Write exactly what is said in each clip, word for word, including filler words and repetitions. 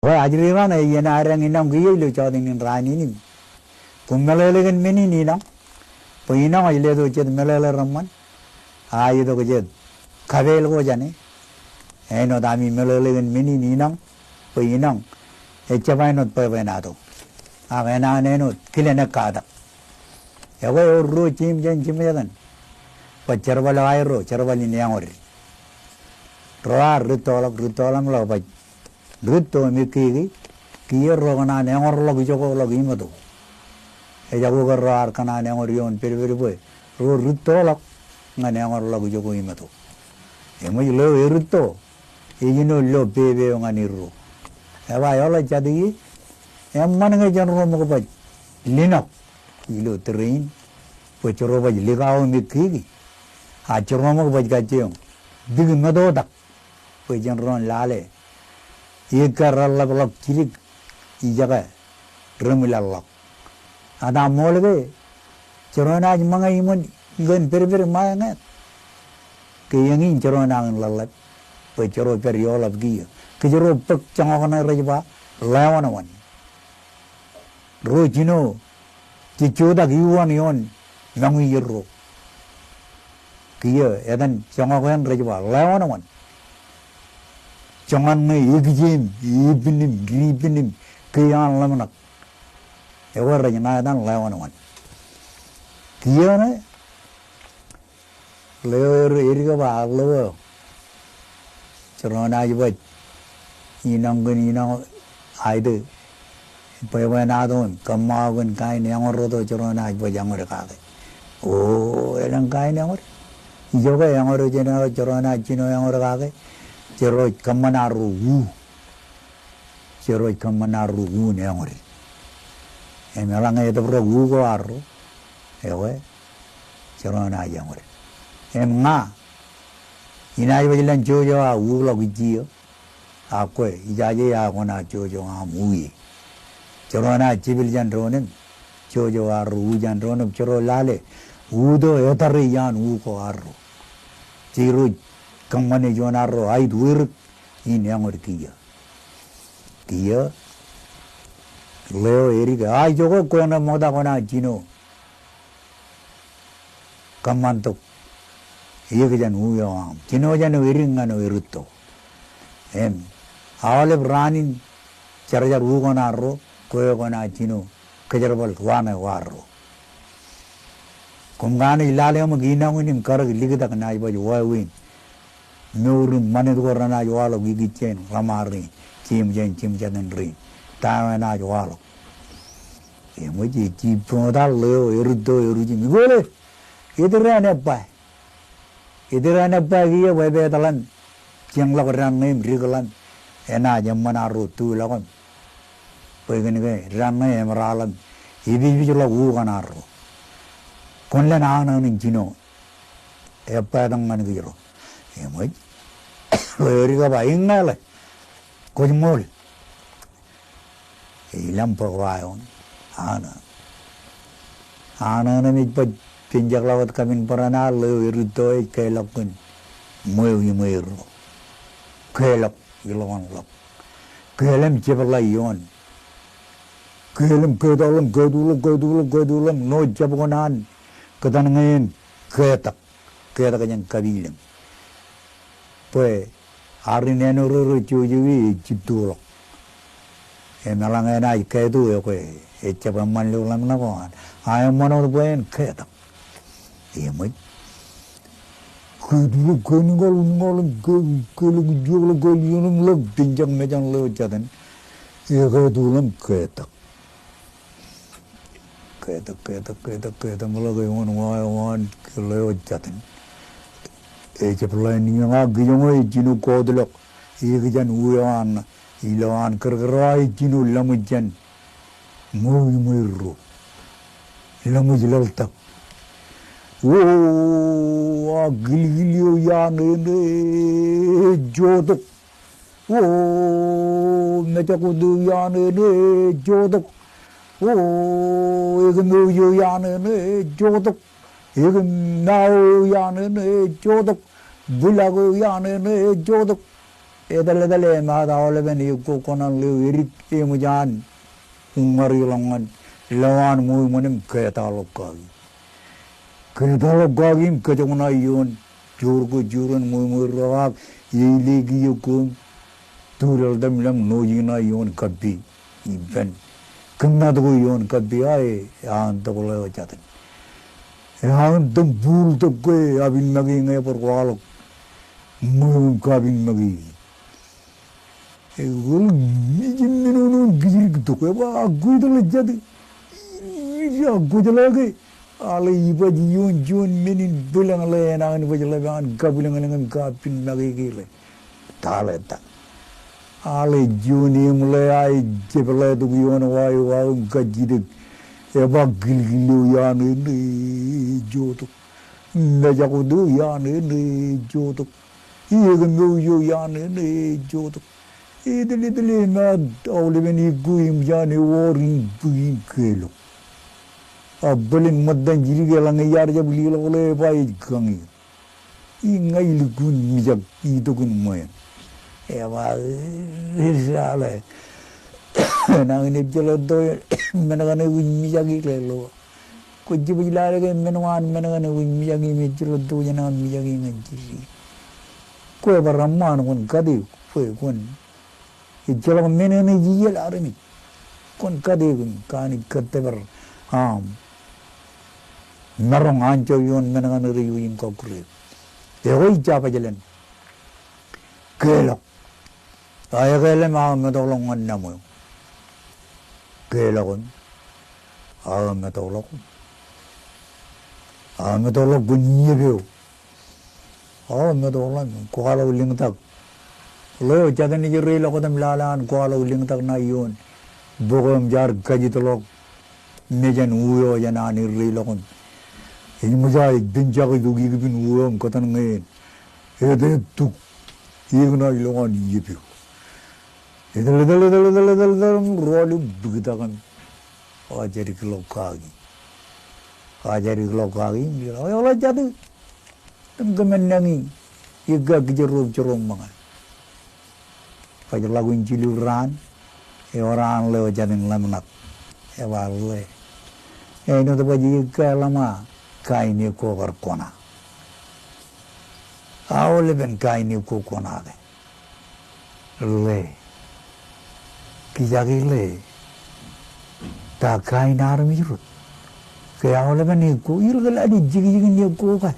Bwe ajri ran ej enaaj deñin inañ kiiō ilo jọteen in raan in im. Koṃ meḷeḷe kōn men in inañ. Bwe inañ ej letok jet meḷeḷe reṃṃan. A itok jet kapeel ko jāne. Āinwōt ami meḷeḷe kōn men in inañ. Bwe inañ ejjab āinwōt bwebwenato. Ak enañin āinwōt kilen ekkatak. Ekwe ewōr ruo jeiū jān jeiū jān. Bwe jerbal eo aerro, jerbal in eñood. Ro ar rūttoḷọk, rūttoḷọk im ḷọk baj. Rūtto im ekkiki, kiiō ro kōṇaan eñoodḷọk ijoko ḷọk imeto. Ejako ke ro ar kōṇaan eñood ioon pedped bwe ro rūttoḷọk ñan eñoodḷọk ijoko imeto. Eṃōj ḷeo erūtto, ej ilo pepe eo ñan erro. Eba eḷap jatiki, eṃṃan ñe jen ro ṃōk baj linọk ilo tōre in, bwe jero baj likao im ekkiki. A jero ṃōk baj kajjioñ dik metotak. Bwe jen ro en lale. Ikar reḷḷap ḷọk jidik, ijeke reṃwilaḷ ḷọk. Eta ṃool ke, jero enaaj ṃōñā iṃōn ikōn pedped ṃae ñe. Ke eñin jero enañin ḷaḷḷap. Bwe jero pād ioḷap kiiō. Kōjro bōk joñak ṇe rej ba, ḷewanwan. Ro jino, jej jotak iuwaan ioon mañijerro. Kiiō etan joñak eṇ rej ba ḷewanwan. Joñan ñe ekijjeen, epinim, ripinim, ke an ḷōmṇak. Ekwe rej ṇa etan ḷewanwan. Kiiō ṇe, ḷeo er, edik eba ḷeo eo. Jero enaaj baj. Inañ kōn inañ aite. Bwebwenato im kōṃṃao kōn kain eñoodto jero enaaj baj eñood kake. O, elōñ kain eñood. Ijoke eñood jān eo jero enaaj jino eñood kake. Jero ej kōṃṃan arro u. Jero ej kōṃṃan arro un eñood. Im eḷaññe etōprak u ko arro. Ekwe. Jero enaaj eñood. Im ña. Inaaj baj lōñ jojo aō uḷọk ijjiō. Ak kwe, ijaje aō kōṇaan jojo aṃ uwe. Jero enaaj jepel jān doon im. Jojo arro u jān doon im jero lale. Uto etare iaan u ko arro. Jeirooj kōṃṃane juon arro aet werik in eñood kiiō. Kiiō. Ḷeo edik a ijoke kwe ṇe ṃokta kōṇaan jino. Kōṃṃan tok. Eō kōj jān u eo aṃ. Jino jān eo edik ñan eo erūtto. Im. Aolep raan in jarjar u kōṇaan ro, kwe kōṇaan jino. Kōjerbal wa ṇe wa arro. Koṃ kanooj lale ṃōk inañ in im karōk liktak naaj baj wāween. Mour im ṃanit ko renaaj waḷọk ikijjien ḷōṃaro in. Jeiū jān jeiū jān rein. Ta eo enaaj waḷọk. Eṃōj ej jibboñtak ḷeo erūtto erūtto im ikole. Eter an ebba. Eter an ebba kiiō bwe epād ḷọk. Jeñḷọk dān ṇe im dik ḷọk. Enaaj eṃṃan arro tuḷọk im. Bwe kōn ke dān ṇe emeraḷ im. Epejpej ḷọk u kōṇaan ro. Kwōn lōñ anōn in jino. Ebba etan ñan kōjro. Eṃōj. Ḷeo edik eba iññāḷe. Kwōj ṃool. Ej ilọk bōk wa eo an. Anōn. Anōn im ej baj penjek ḷọk wōt kapin bōran eo ḷeo erūtto ej keḷọk kōn ṃweo iṃweerro. Keḷọk ilọk an ḷọk. Keḷ im jepḷaak ioon. Keḷ im ketoḷ im ketuḷọk, ketuḷọk, ketuḷọk im ṇo jab kōṇaan kōttan ñe en ketak. Ketak jān kapilōñ. Bwe, arin āinwōt ro rej jojo e ej jittoḷọk. Im eḷaññe enaaj ketu ekwe, ejjab eṃṃan ilo ḷōmṇak ko an. A eṃṃan wōt bwe en ketak. Eṃōj. Ketuḷọk, keniñkaḷ, niñkaḷ im ke, kelōñ ijoḷọk, kelōñ ḷọk, penjek mejān ḷeo jatōn. Eketuḷ im ketak. Ketak, ketak, ketak, ketak, ṃōḷọk eoon wa eo an, ke ḷeo jatōn. Ejab ḷein iññā kijoñe ej jino kọọt ḷọk. Eō kōj jān u eo an, ilo an kōrkōr eo ej jino ḷōmṇak jān. Ṃweo iṃweerro. Ḷōmṇak ḷōḷtak. O, a kilkil eo iaan eo ej jotok. O, mejak wōt eo iaan eo ej jotok. O, ekōmweo eo iaan eo ej jotok. Ekōmweo eo iaan eo ej jotok. Bwilak eo iaan eo ej jotok. Etal etal emaat aolepen ekwe kōṇaan ḷeo edik eṃōj an uññaar ḷọk ñan lowaan ṃweo iṃōn im kōtḷọk kaki. Kōtḷọk kaki im kōjokṇa ioon joor ko juon ṃweo ṃweo ro ak eileki ekwe im tudeḷtam ḷọk ṇooji ṇa ioon kappi. Ippān kōmmatōk ioon kappi aō, eaon tok ḷeo jatin. Eaon tok buul tok kwe abin make ñe bar kwaḷọk ṃweo im kaabin make. Eḷak mijin men unin kijdik tok, ebwe, ak kwōj ḷe jat. Ak kwōj ḷe ke. Aḷe, ibaj ioon juon men in bwilōñ ḷe enañin baj ḷe bwe an kabwilōñlōñ im kaabin make ke ḷe. Taḷe ta. Aḷe, juon eṃ ḷe aō ejjab ḷe tok ioon wa eo aō im kajjitōk. Ebwe, kilkil eo iaan eṇ ej jotok. Mejak wōt eo iaan eṇ ej jotok. Ekōm eo ijo iaan eṇ ej jotok. Etal etal emaat aolepen ekwe eṃōj an ewōr in bōk in kelọk. A bōlen ṃōttan jidik eḷaññe iar jab leḷọk ḷe ebwe ej kañi. Iññā ilukkuun mijak itok in ṃweeṇ. Ebwe, aḷe, enañin ejjeḷọk tok men kaṇe kwōj mijak ḷe ḷeo. Kwōj jab ej lale ke men ko an men kaṇe kwōj mijak im ejjeḷọk tok jān aṃ mijak ñan jidik. Kwe bar eṃṃaan kwōn kate eok, kwe kwōn ejjeḷọk men eṇ ej iiel armej. Kwōn kate eok im kanooj kōttōpar aṃ maroñ anjọ ioon men kaṇe rej wōj im kọkkure eok. Ekwe ij jab ej ḷen kelọk. Aō, ekelem aō metokḷọk ñan ṇa ṃweo. Kelọk im aō metokḷọk. Aō metokḷọk kwōn iep eo. Aō metokḷọk im kwaḷọk lōñtak. Ḷeo jatin ej reiḷọk wōt im lale an kwaḷọk lōñtak ṇa ioon bok eo im jaar kajjitḷọk mejān u eo jān an ej reiḷọk im ej ṃōj aō ej penjak itok ikipin u eo im kōttan ñe en. Etal etal tok. Eō ṇa ilo an iep eo. Etal etal etal etal etal etal im rọọl im bōktak im ajjadikḷọk kaki. Ajjadikḷọk kaki im ilo, eḷak jatū. Im kōmān nañi, ekwe kōjro, kōjro ṃōñā. Baj ḷọk in jilu raan, ewōr an ḷeo jatin ḷōmṇak. Ebwe, ḷe, āinwōt baj ekwe ḷōṃa, kain ekwe kar kona. Aolepen kain ekwe kona ke. Ḷe. Kijak ḷe. Ta kain armej rot. Ke aolepen ekwe, irkōḷ ad jikjik in ekwe ke.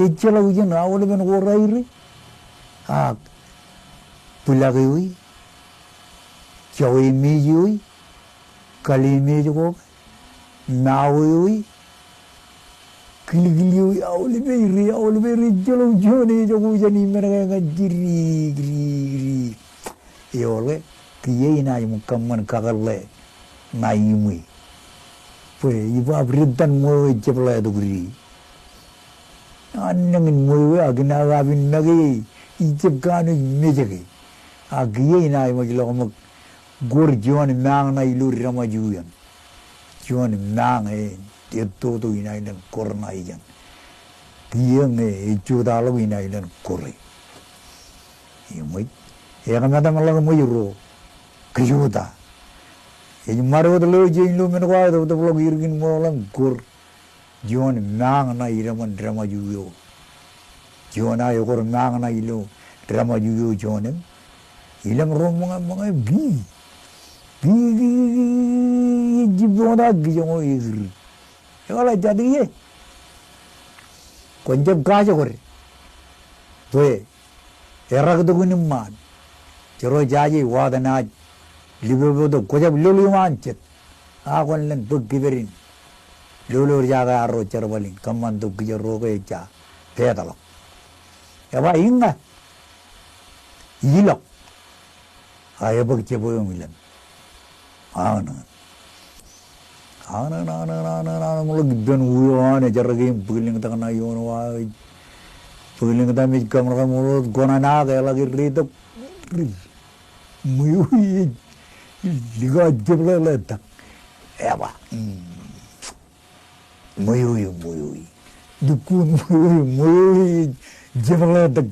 Ejjeḷọk ijeṇ aolepen ko rairei. Ak bwilak ewi. Jowe mej ewi. Kale mej ko ke. Mao ewi, kilkil ewi, aolepen ri, aolepen ri, ejjeḷọk juon ejako jān imenke ñan jidik, dik, dik. Eoḷe, kiiō inaaj ṃōk kōṃṃan kakōḷḷe ṇa iṃwe. Bwe, ibab ri ittan ṃweo ejjab ḷe tok ri. An nañin ṃweo ak inaaj kaabin make, ijjab kanooj mejeke. Ak kiiō inaaj ṃōk ḷọk ṃōk kor juon mañ ṇa ilo deṃaj u eṇ. Juon mañ e, ettoto inaaj ḷen kor ṇa ijeṇ. Kiiō ñe ej jota ḷọk inaaj ḷen kore. Eṃōj, ekōṃṃan ḷọk ṃōj ro. Kōjota. Ej ṃad wōt ḷeo ej ilo men ko aō tōptōp ḷọk irkin ṃweo ḷọk kor. Juon mañ ṇa idaṃ deṃaj u eo. Juon aō ekor mañ ṇa ilo deṃaj u eo juon eṇ. Ilōñ ro ṃōñā ṃōñā ki. Ki, ki, ki, ki, ki, ki, jiboñōt ak kijoño ekūr. Eḷak jatū ie. Kwōn jab kajokde. Bwe erak tok in iṃaan. Jero jaje wōt enaaj lipopotok kwō jab lolo iṃaan jet. A kwōn ḷen bōk kiped in. Lolo jake arro jerbal in. Kōṃṃan tok kijerro ke ejja. Peetḷọk. Ebwe iññā. Ilọk. A ebōk jebwe eo im ilōñ. Aō ṇe. Aō ṇe, aō ṇe, aō ṇe, aō ṇe, ṃōk ippān u eo an ejerkake im bōk lōñtak ṇa ioon wa. Bōk lōñtak im ej kōmrōk ṃōk kōṇaan ak eḷak erreitok. Ri. Ṃweo eo ej likao jebḷeḷe tak. Ebwe. Mm. Ṃweo eo, ṃweo eo. Lukkuun ṃweo eo, ṃweo eo ej jebḷe tak.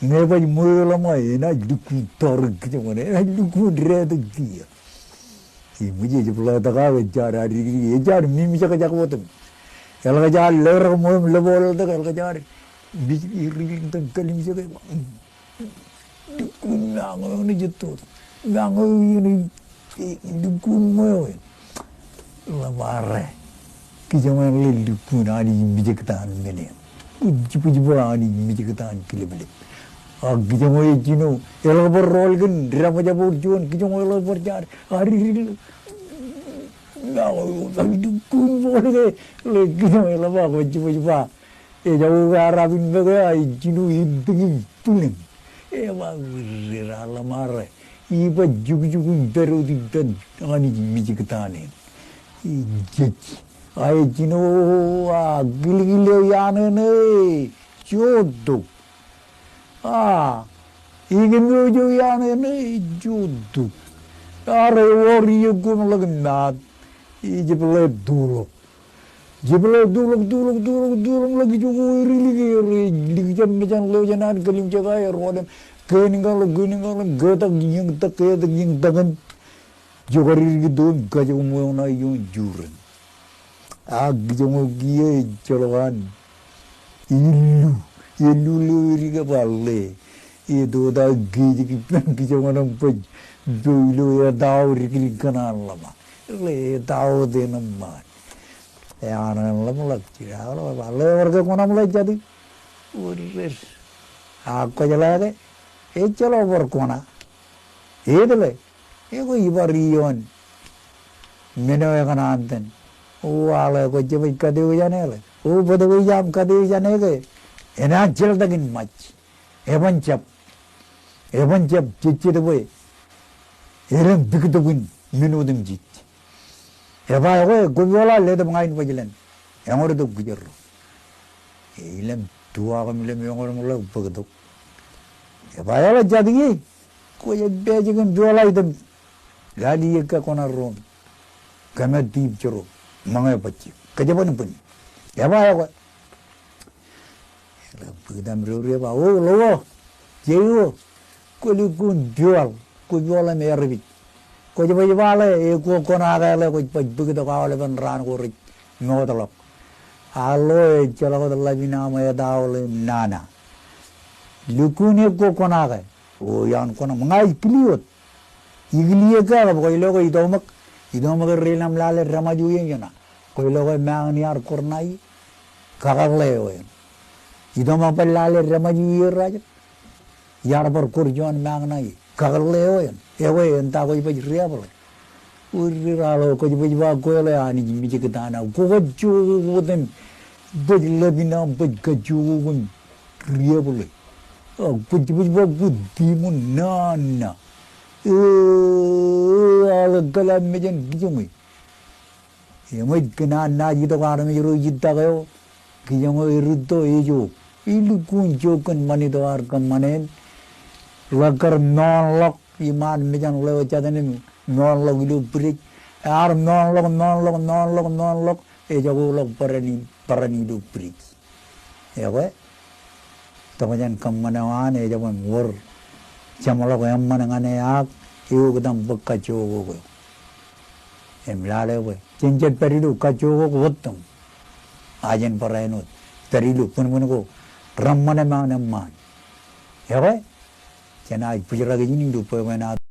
Ñe baj ṃweo ḷōṃa, enaaj lukkuun tọọrōk kijoñan, enaaj lukkuun deḷọñ kiiō. Im ej jab ḷotak aō, ejjaad ad dikdik, ejjaad mimjekjek wōt im. Eḷak jaar lerak ṃweo im ḷōpḷọk, eḷak jaar mej ri lōñ tok kalimjeke. Lukkuun mañe eo enaaj itok. Mañe eo enaaj lukkuun ṃweo eṇ. Ḷōṃare. Kijoñan ḷe lukkuun Anij mijektaan men eṇ. Bwijbwijbwe Anij mijektaan kileplep. Ak kijoñe ej jino, eḷak bar rọọl kōn dāmejab ewōr juon, kijoñe eḷak bar jaar, arirri. Mañe eo lukkuun bōlen ke, ḷe kijoñe ḷōṃa bwijbwijbwe. Ejako ke arap in make eo, ej jino im tōk im bwilōñ. Eba, ri-, ri-, ḷōṃare. Iba jukjuk in pād wōt ippān Anij mijektaan eṇ. Ij jej. A ej jino, a, kilkil eo iaan eṇ e, jotok. A, ikōmeo iaan eṇ e, jotok. Ak ewōr iiō koṃ ḷak im maat. Ijepḷe tulọk. Jepḷe tulọk, tulọk, tulọk, tulọk ḷak ijo ko ri-, ri-, ri-, ri-, ri-, ri-, jab mejañ ḷeo jān an kalimjek aō, erwōt im kein kaḷọk, kein kaḷọk, ketak iiō tok, ketak iiō tok in. Jokar ri-, ri-, ri-, to im kajjojo ṃweo ṇa ioon jurōn. Ak kijoñe kiiō ejjeḷọk an illu, illu ḷeo edik eba ḷe. Eto ta kejek ippān kijoñan bōj, bōj ilo etao dik lik kōṇaan ḷōṃa. Ḷe etao eṇ eṃṃaan. Eaṇ eṇ ḷōmṇak, jiraak ḷọk, eba ḷe ewōr ke koṇaṃ ḷe jatū? Wōr rej. Ak kwōjeḷā ke ejjeḷọk bar koṇa. Etḷe, ekwe ibar ioon men eo ekōṇaan tōn. O, a ḷe kwōj jab kate eo jān e ḷe. O, bōtōk eo aṃ kate eo jān e ke enaaj jeltak in ṃaj. Eban jab, eban jab jejjet bwe elōñ puktok in men otemjej. Eba ekwe kwōpooḷa letok ña in baj ḷein. Eñoto bwijero. Ej ḷōṃ tuak im ḷōṃ eñoto ḷọk bōktok. Eba eḷak jatū e, kwōj pād jekōn pooḷa item. Lale iiō ke koṇa ro. Kōmād tiij jero. Ṃōñā bajjek. Kōjepān bōn. Eba ekwe. Eḷak bōk itam douri eba, o, ḷeo, jeiū, kwō lukkuun pooḷ, kwō pooḷ im erepij. Kwōj baj ba ḷe, e, kwō koṇaak e ḷe, kwōj baj bōktok aolepen raan ko rej mootḷọk. A ḷeo, ejjeḷọk wōt ḷap in aṃ etao ḷe im nana. Lukkuun e kwō koṇaak e. O, iaan koṇaṃ, ña ij kile wōt. Ikile ke kab kwōj lo ke itoṃōk, itoṃōk er ri-, ḷōṃ lale dāmaju iien jeṇa. Kwōj lo ke mañin iar kōr ṇa ie, kakōḷḷe eo eṇ. Itoṃōk bōlen lale dāmaju iien rā jet. Iar bar kōr juon mañin ṇa ie, kakōḷḷe eo eṇ. Ekwe eṇ ta kwōj baj riab ḷe. Wōr ri-, ri-, a ḷeo kwōj baj ba kwe ḷe Anij mijektaan aō. Kwō kajjojo wōt im baj ḷap in aṃ baj kajjojo koṃ riab ḷe. A, kwōj baj ba kwō tiṃoṇ nana. E, a ḷe kōḷap mejān kijoñe. Eṃōj kōn an naaj itok armej ro ej ittak eo. Kijoñe erūtto ejook. Ij lukkuun jook kōn ṃanit eo ear kōṃṃane eṇ. Ḷak kar moonḷọk iṃaan mejañ ḷeo jatnōn im moonḷọk ilo bwidej. Ear moonḷọk, moonḷọk, moonḷọk, moonḷọk. Ejako ḷọk barāinwōt, barāinwōt ilo bwidej. Ekwe, tokjān kōṃṃan eo an ejabōn wōr jeṃḷọk eṃṃan ñan e ak eoktam bōk kajjojo ko eo. Im lale bwe jen jet pād ilo kajjojo ko wōt im a jen barāinwōt pād ilo bōnbōn ko reṃṃan e mour eṃṃaan. Ekwe, jenaaj bōjrak ijin ilo bwebwenato